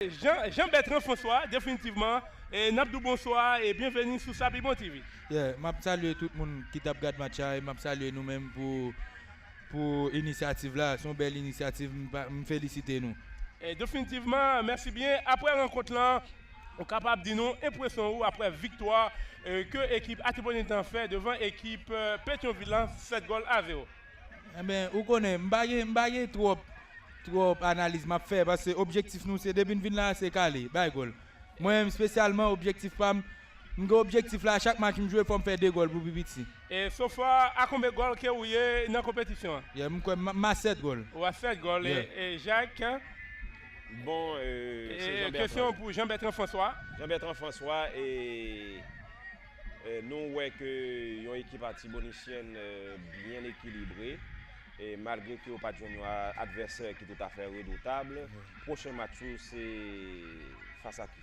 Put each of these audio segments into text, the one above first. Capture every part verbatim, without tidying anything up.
Jean, Jean Bertrand François, definitivman, e n ap di w bonswa e byenveni sou Sa Pi Bon T V. Yeah, m ap salye tout moun ki t ap gad match la e m ap salye nou menm pou, pou inisyativ la. Se yon bèl inisyativ, m pa- m felisite nou. E definitivman, mèsi byen. Apre rankont lan, ou kapab di nou enpresyon ou apre viktwa e, ke ekip Atibonit lan fè devan ekip e, Petyonvil lan, sèt gòl a zewo. Enben, ou konnen, m pa gen, m pa gen twòp, twòp analiz m ap fè, paske objektif nou se depi n vin la, se kale, bay gòl. Mwen menm, espesyalman, objektif pa m, m gen objektif la, chak match m jwe, fò m fè de gòl pou pi piti. E so far, a konbyen gòl ke ou ye nan konpetisyon an? Yeah, m kwè m, m a sèt gòl. Ou a sèt gòl. E, Yeah. e Jacques, Bon, euh, se e, Jean kesyon Bertrand, pou Jean Bertrand François. Jean Bertrand François, e euh, nou wè ke yon ekip atibonisyèn euh, byen ekilibre. E malgre ke w pa t jwenn yon a- advèsè ki toutafè redoutab, pwochen match ou se fas a ki?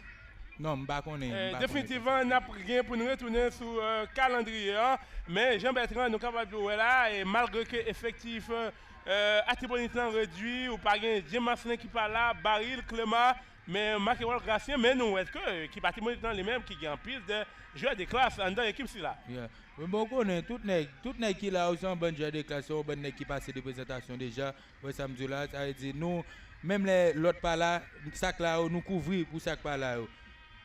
Non, m pa konnen. m Eh, pa konnen. Definitivman, n ap gen pou n retounen sou eh, kalandriye an. Men Jean Bertrand, nou kapab di w wè la, e malgre ke efektif eh, Atibonit lan redui, ou pa gen James Marcelin ki pa la, Baril, Clément, men Makéwol Gracien, men nou wè ke ekip Atibonit lan li menm ki gen anpil de jwè de klas anndan ekip sila. Yeah. Men bon, ou konnen, tout nèg, tout nèg ki la yo se yon bann jwè de klas, se yon bann nèg ki pase de prezantasyon deja. Wè sa m di w la, sa vle di nou, menm lè lòt pa la, sa k la yo, nou kouvri pou sa k pa la yo.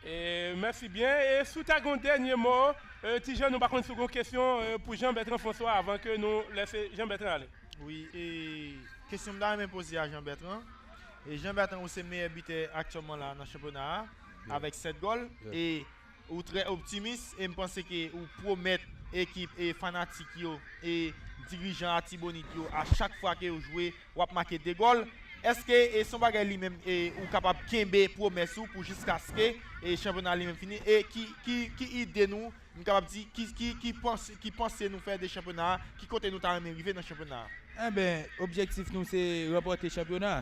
E, mèsi byen. E si w ta gen yon dènye mo, eh, Ti Jan, nou pa konn si w gen yon kesyon eh, pou Jean Bertrand François avan ke nou lèse Jean Bertrand ale. Wi, e kesyon m ta renmen poze a Jean Bertrand. E Jean Bertrand, ou se meyè bitè aktyèlman la nan chanpyona a, avèk sèt gòl. Yeah. E ou trè optimis, e m panse ke ou pwomèt ekip e fanatik yo e dirijan Atibonit yo a chak fwa ke yo jwe, w ap make de gòl. Èske e se yon bagay li menm e ou kapab kenbe pwomès ou pou jiskaske e chanpyona li menm fini? E ki, ki, ki ide nou, m kapab di, ki, ki, ki panse, ki panse nou fè de chanpyona a, ki kote nou ta renmen rive nan chanpyona a? Enben, objektif nou se ranpòte chanpyona.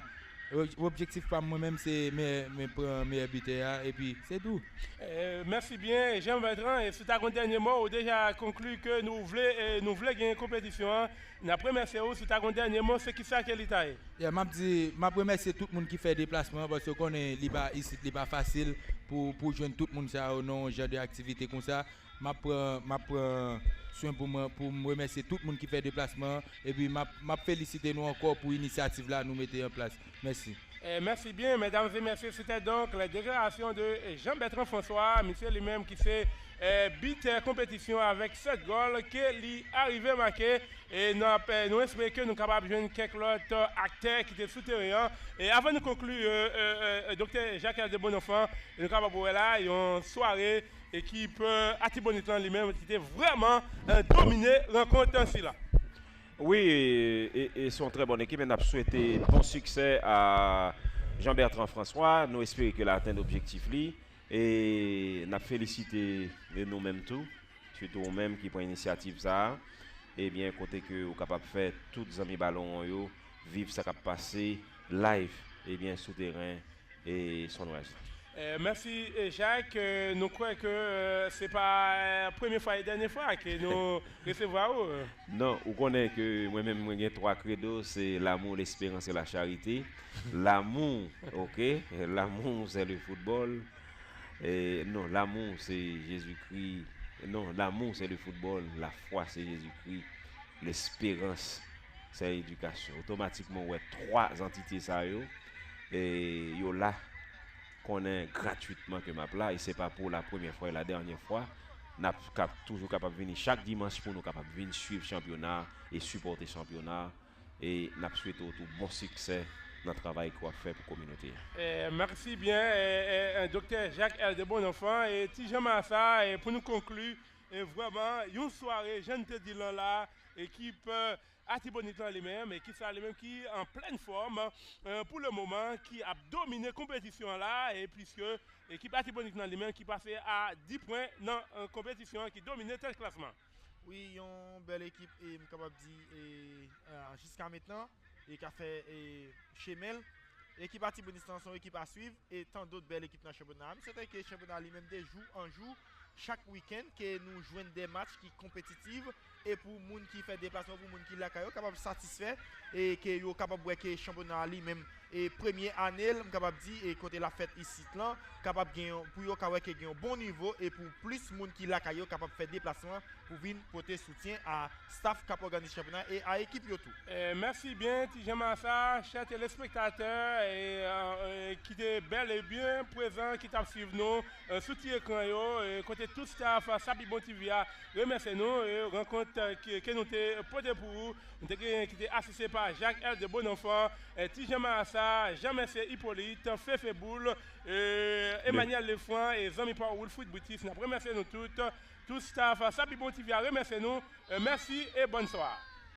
O- Objektif pa m mwen menm se meyè, men pran meyè bitè a, epi se tou. Eh, mèsi byen, Jean Bertrand. E si w ta gen yon dènye mo, ou deja konkli ke nou vle, eh, nou vle genyen konpetisyon an. N ap remèsye w. Si w ta gen yon dènye mo, se kisa ke li ta ye? Yeah, m ap di, m ap remèsye tout moun ki fè deplasman an, paske w konnen li pa isit, li pa fasil pou, pou jwenn tout moun sa yo nan yon jan de aktivite konsa. M ap pran, m ap pran swen pou mwen, pou m remèsye tout moun ki fè deplasman an, epi m ap, m ap felisite nou ankò pou inisyativ la nou mete an plas. Mèsi. Eh, merci bien, mesdames et messieurs. C'était donc les déclarations de Jean Bertrand François, misye li menm ki se eh, bitè konpetisyon avèk sèt gòl ke li arive make. E n ap, eh, nou espere ke nou kapab jwenn kèk lòt eh, aktè ki te sou teren an. E avan nou konkli, eh, eh, eh, Doktè Jacques L de Bonenfant, nou kapab wè la yon sware ekip eh, Atibonit lan li menm ki te vrèman eh, domine rankont sila. Wi, e, e, e se yon trè bòn ekip e n ap swete bon siksè a Jean Bertrand François. Nou espere ke l atenn objektif li e n ap felisite nou menm tou, sitou ou menm ki pran inisyativ sa a. Ebyen, kote ke ou kapab fè tout zanmi balon yo viv sa k ap pase live, ebyen, sou teren e Sunrise la. Eh, mèsi eh, Jacques. Eh, nou kwè ke eh, se pa eh, premye fwa e dènye fwa ke nou resevwa ou. Non, ou konnen ke mwen menm mwen gen twa kredo, se l'amour, l'espérance et la charité. L'amour, ok? L'amour, c'est le football. Eh, non, l'amour, c'est Jésus-Christ. Non, l'amour, c'est le football. La foi, c'est Jésus-Christ. L'espérance, c'est l'éducation. Otomatikman, ou wè twa antite sa yo, eh, yo la, konnen gratwitman ke m ap la, e se pa pou la premyè fwa e la dènyè fwa. N ap kap, toujou kapab vini chak dimanch pou nou kapab vin swiv chanpyona e sipòte chanpyona. E n ap swete w tou bon siksè nan travay ke w ap fè pou kominote a. Eh, mèsi byen, eh, eh, eh, Doktè Jacques L de Bonenfant. E Ti Jan Massa, e pou nou konkli, e vrèman, yon sware, jan n te di l lan la, ekip eh, Atibonit lan li menm, ekip sa li menm ki an plèn fòm eh, pou le moman, ki ap domine konpetisyon an la, e pliske ekip Atibonit lan li menm ki pase a dis pwen nan eh, konpetisyon an, ki domine tèt klasman. Wi, yon bèl ekip e m kapab di e, e, jiska mentnan e ka fè e, chemen l. Ekip Atibonit lan se yon ekip a swiv e tan dòt bèl ekip nan chanpyona a. M swete ke chanpyona li menm de jou an jou, chak wikenn, ke nou jwenn de match ki konpetitif e pou moun ki fè deplasman, pou moun ki lakay yo kapab satisfè e ke yo kapab wè ke chanpyona a li menm e premye ane l, m kapab di, e kote l ap fèt isit lan, kapab gen yon, pou yo ka wè ke gen yon bon nivo e pou plis moun ki lakay yo kapab fè deplasman pou vin pote soutyen a staff k ap òganize chanpyona e a ekip yo tou. Eh, mèsi byen, Ti Jan Masa, chè telespektatè, eh, eh, ki te bèl e byen prezan, ki t ap swiv nou eh, sou ti ekran yo, eh, kote tout staff Sapi Bon T V a remèsye nou, eh, rankont eh, ke, ke nou te pote pou ou. Nou te genyen ki te asiste pa Jacques L de Bonenfant, eh, Ti Jan Masa, Jean Mercier Hippolyte, Fefe Boul, eh, Emmanuel Lefranc e zanmi pa w Wilfrid Britis. N ap remèsye nou tout. Tout staff Sapi Bon T V a remèsye nou. Eh, mèsi e bonswa.